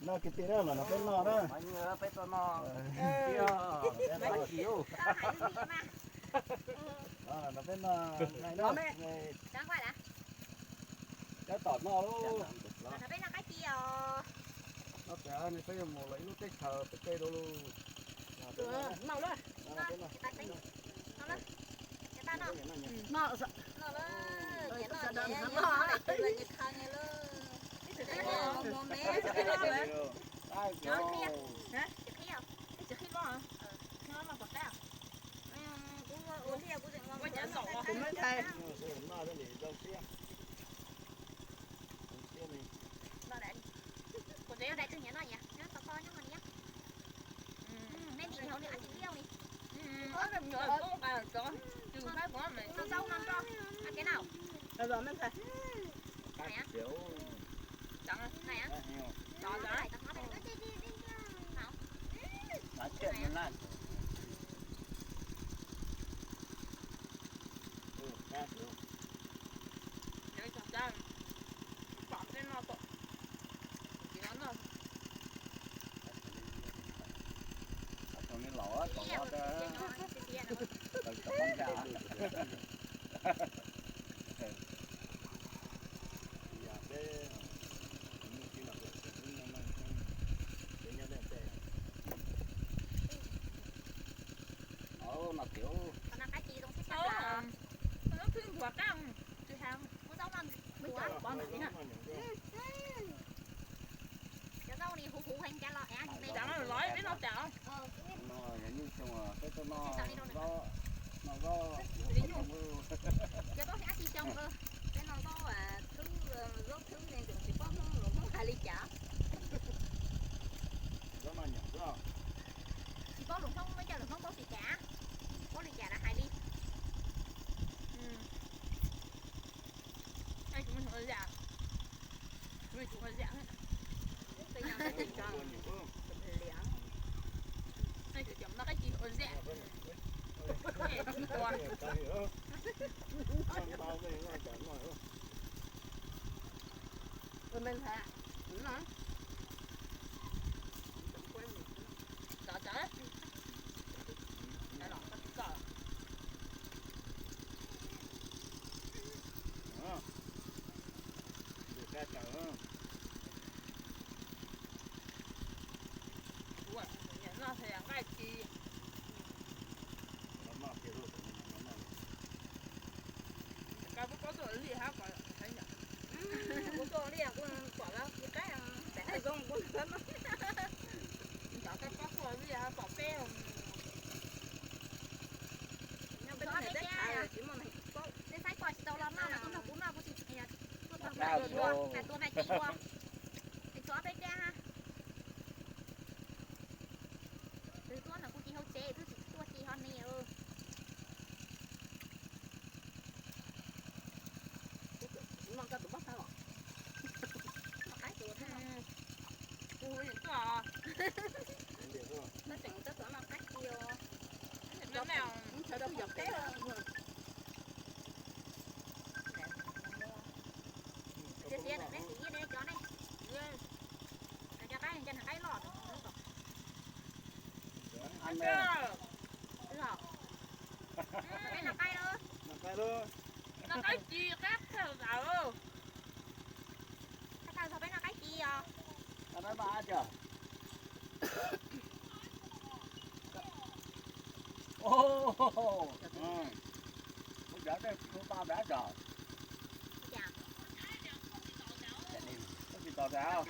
Kwv tij na, los nrog peb noj na. Peb tuaj noj. Peb noj. Los nrog peb noj nqaij na. Cov tom noj lauj. Noj tas nws peb yuav mus lawm ib lub teb chaws pem tej dua lauj. Kuv me ntxhais. Cov zaub ni huv huv heev cas los es me. Peb tuaj noj zaub, cov zaub xyov tsis xyoo, peb noj zaub, zaub thwb ne, tsis paub Hmoob, lus Hmoob hais li cas. Tsis paub lus Hmoob, coj lus Hmoob paub tsis cas, paub li cas los hais li. Kuv tuaj li kuv pom lawv ib qab pem hav zoov kuv ntawd no. Cov koj pob khuav li pom peb. Nyob peb teb chaws tsis muaj neeg paub. Tej saib koj tsis tau los noj mas tuaj nrog kuv noj kuv tsis tuaj nrog kuv, mas tuaj mas tsis ua. Es txhob peb cab ha. Twb tuaj no kuv tsis hauv tsev, twb tsis tuaj tsis ho ni. Cov qaib, cov qaib loj. Peb noj qaib lauj. Noj qaib ci, qaib thawj zaum. Qaib thawj zaum peb noj qaib ci os. Tsis tau tas.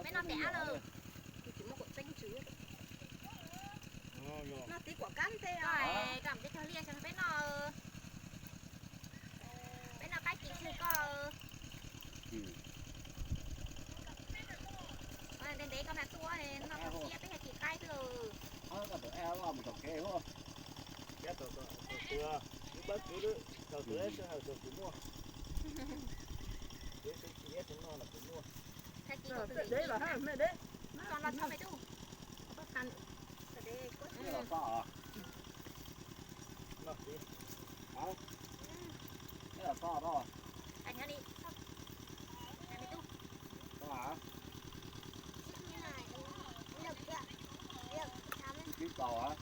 Peb noj pem av lawm. Noj tib kuam kab ntej os. Peb noj. Ntev ntev koj mam tuaj, noj tau siab peb hais tsis qaib xwb. Koj tus e loj mus tom kev. Cab tau tau tus, wb pab kuv, tau tus sij hawm tau kuv muaj. Kuv sib tsis iab kuv noj los kuv muaj. Dev los ha, me dev. Los txhob me tub. Los txhob os. Noj txiv. Neb los txhob os. Txhob os. Tsis txaus os.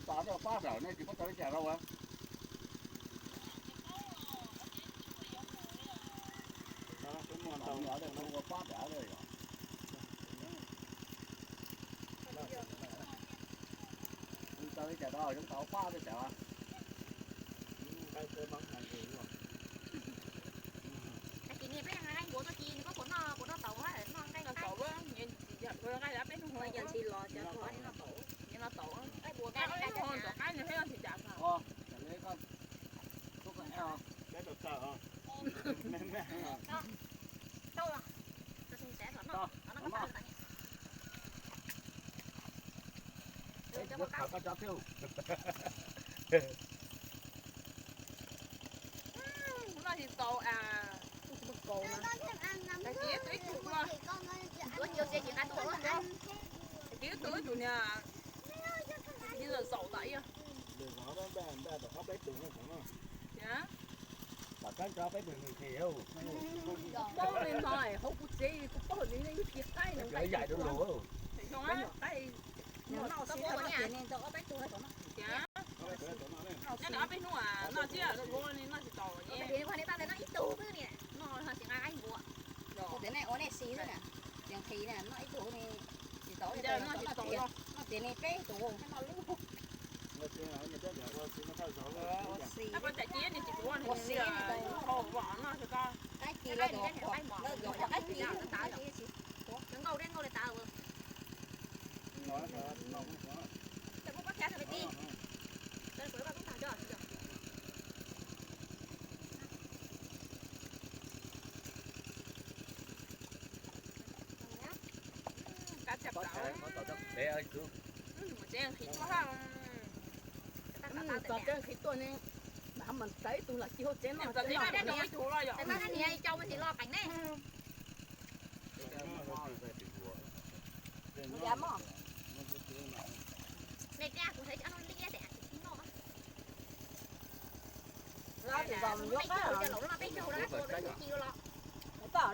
Txhob os, pab tawm nej tsis paub tau li cas rau as. Ua pab tawm os. Tau li cas rau xyov tau pab tawm os. Tag kis no peb nqa nqaij npua tuaj ci, nws koj puas noj, puas noj taum, noj nqaij taum, nqaij peb hnub, noj taum, nqaij npua, nqaij taum, nqaij npua. Kuv noj tsis tau as. Tag kis ib tug ib tug, tag kis ib tug ib tug niag, tag kis zaum zaum tom ib. Paub li no hauv kuv tsev kuv paub li nej ib tug qaib no, qaib, qaib, noj ob peb hnub noj tsis tau. Noj ib tug xwb, noj tsis nqa qaib npua. Tias nej ua nej xis xwb na, tias nqhis na, noj ib tug ne, tsis tau, noj tias ne peb tus noj lub. Ua xis, ua xis, qaib ci, qaib ci. Tsev nqhis tuaj ne, mam txais ib tug los ci hauv tsev no. Los tim zos yuav qaib,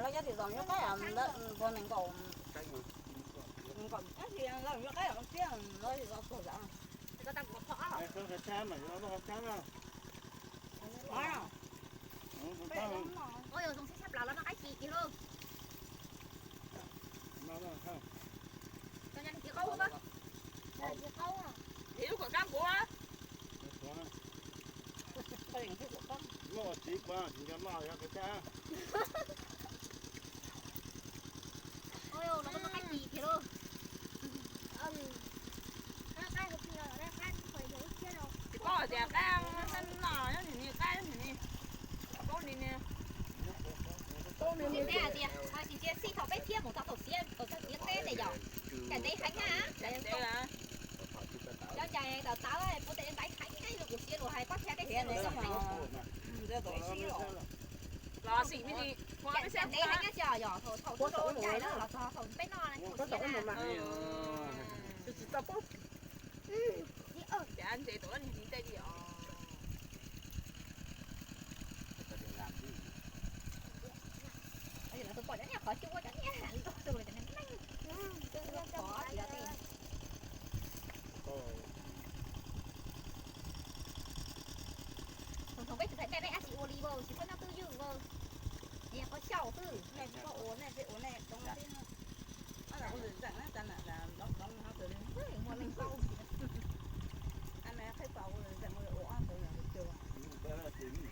los cov tim zos yuav qaib, nkaum, nkaum tab sis los yuav qaib thiab, los tim zos tuag zam. Ib lub kawm kab npuav. Tsis paub hais tias qaib no nyob nim ni, qaib nyob nim ni, paub nim ni. Paub nim ni tias tsis ntsia xij thaum peb thiab mus txog thaum xiav, thaum txog xiav teb tes yom, cas ntev heev na. Cov ncaim tawm tawv puav tes ntaiv heev, kuv xiav lus hais koj thiab peb xiav lus. Los xim me ntsis, cas ntev heev na, yog thaum thaum ncaim los txog thaum peb noj thaum xiav na. Tsis tau paub. Cas ntses tau niag hniv tej li os. Pom cov niag qhov cub, cov niag loj tus, cov niag neeg. Thaum peb tsis tau dej peb ab tsis ua li, tsis txhob noj twj ywm, qhov xyaum xwb. Nej tsis txhob ua, nej peb ua nej toob tib. Ua lwm zeem na, tas nam los doov doov no tus muaj leej tau. Qheb pas ua lwm zeem ua ob tug no tus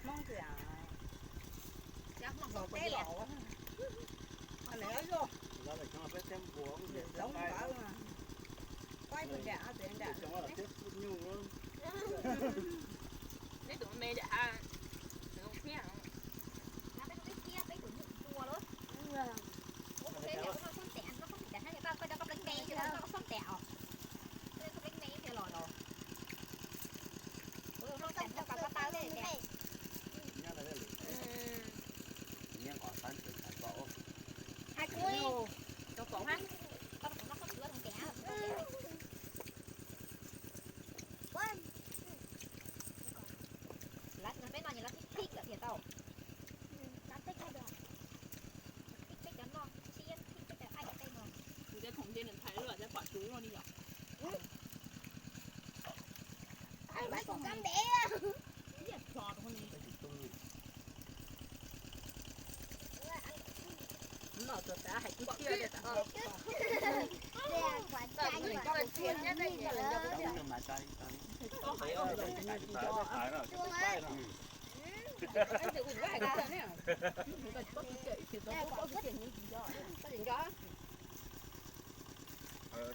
Hmoob tias los teb los. Nws ob zog, peb teb npua, loob ntawd, qaib tus nram txiv nram. Neb tus me nram hav. Pab tus kab ntev.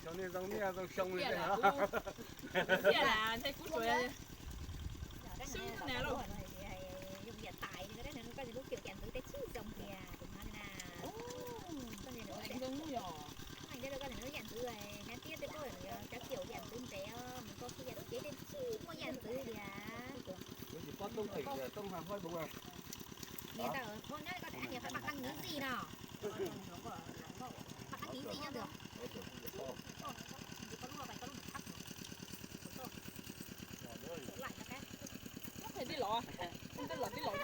Xyoo nej zoo nyiaj zoo xyoo li. Thiaj li kuv tsuas sib na los. Koj lub cawm yam ntxwv teb tsis zoo tiag tus no na. Koj ntsia rau koj lub yam ntxwv, nyab tib tej koj cov cawm yam ntxwv ntev os, mus koj txhij yam txwv cev tej tsis muaj yam ntxwv tiag. Niam tais, koj niam koj niam pab qab nyiv ntxij no. Pab qab nyiv ntxij nyob twg? Tij laug, tij laug, tij laug,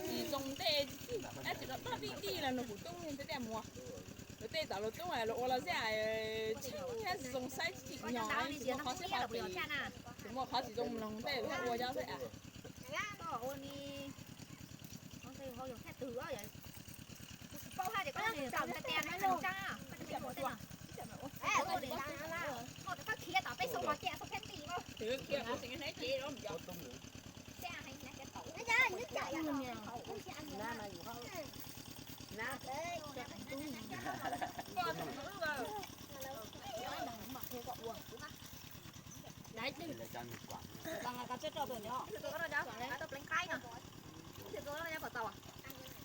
tsis zoo tej, tsis dab tsi los dog dig dig los nws kuv tub thiab tiag muag. Lawv tej tom lawv tub los ua los xij, tsis zoo saib tsis nyog, tsis muaj qhov xib qhov pes, tsis muaj qhov tsis zoo mloog tej lawv ua cov xwb. Koj tsis paub hais tias koj tsis tau tias koj tsis mus tej no. Koj khiav tom peb xoo hov ciaj xoo thiab nti. Pleev qaib no,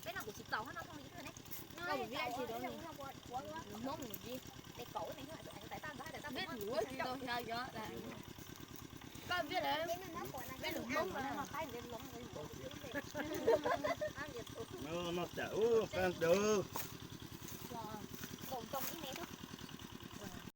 peb no kuv tsis txaus hab no thooj li ib ne. Hmoob mus ib, peb luv tsis tau xyov yog koj viaj lawm, peb lus Hmoob mas. Noj tam ub qab dawb. Nkaum ntoo ib me twb